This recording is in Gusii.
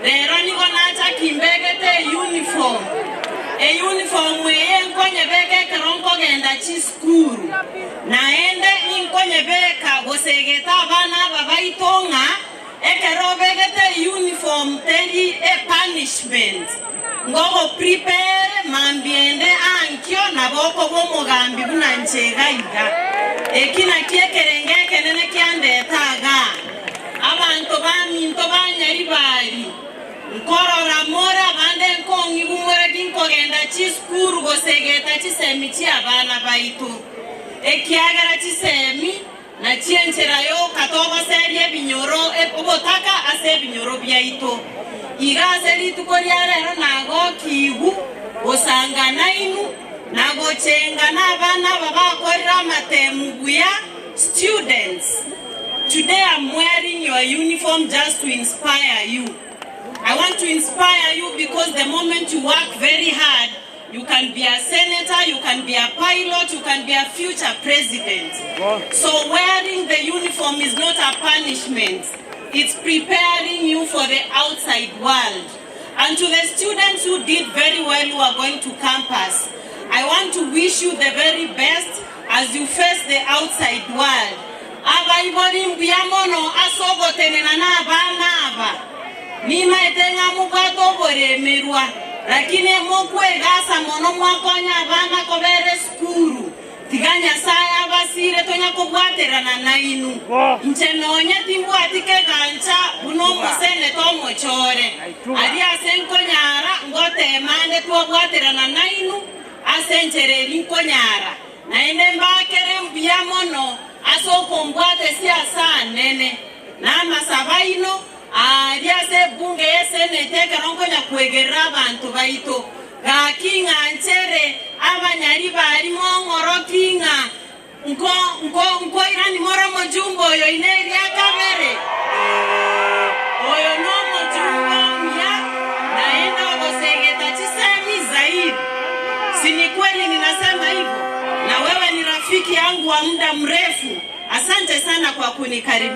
Rero nigo nacha kimbegete euniform. Euniform eye nkonyebeka ekero nkogenda chisukuru. Naende inkonyebeka gosegeta abana aba baito ng'a ekero obegete euniform teri epunishment. Ngogo prepare mambia ende ankio nabo okoba omogambi buna inche iga iga. Eki nakio ekerengo ekenene kiandete agaa. Abanto baminto ba Nyaribari, nkorora more abande nkong'igwa more ginkogenda chisukuru gosegeta chisemi chi'abana baito, ekiagera chisemi Nachio enchera yoka togoseria ebinyoro obotaka ase ebinyoro biaito. Iga ase rituko ria rero nagokigw gosanga nainwe na gochenga nabana aba bakorire amatemu buya, students. Today I'm wearing your uniform just to inspire you. I want to inspire you because the moment you work very hard, You can be a senator, you can be a pilot, you can be a future president. So wearing the uniform is not a punishment, it's preparing you for the outside world. And to the students who did very well who are going to campus, I want to wish you the very best as you face the outside world. Abaibori mbuya mono ase ogotenena nabana aba. Nimaete ng'a mobwate oboremerwa, lakini mokwegasa mono mwakonya abana kobera esukuru. Tiga Nyasae abasire tonya kobwaterana nainwe. Inche nonya timbwati kegancha buna omoseneta omochore, aria ase nkonyara ngoteema ande twabwaterana nainwe ase enchera eria nkonyara, naende mbakere mbuya mono ase okombwatesia ase anene, na amasabo aino. Aaria ase ebunge y'eseneti ekero nkonya kwegerera abanto baito, gaki ng'a nchere abanyari baria mong'oroki ng'a nko, nko, nkoirani more omojumbe oyo ine eria kabere. Oyo nomojumbe omuya, naende ogosegeta chisemi zaidi. Si ni kweli ninasema hivyo? Na wewe ni rafiki yangu wa muda mrefu. Asante sana kwa kunikaribisha.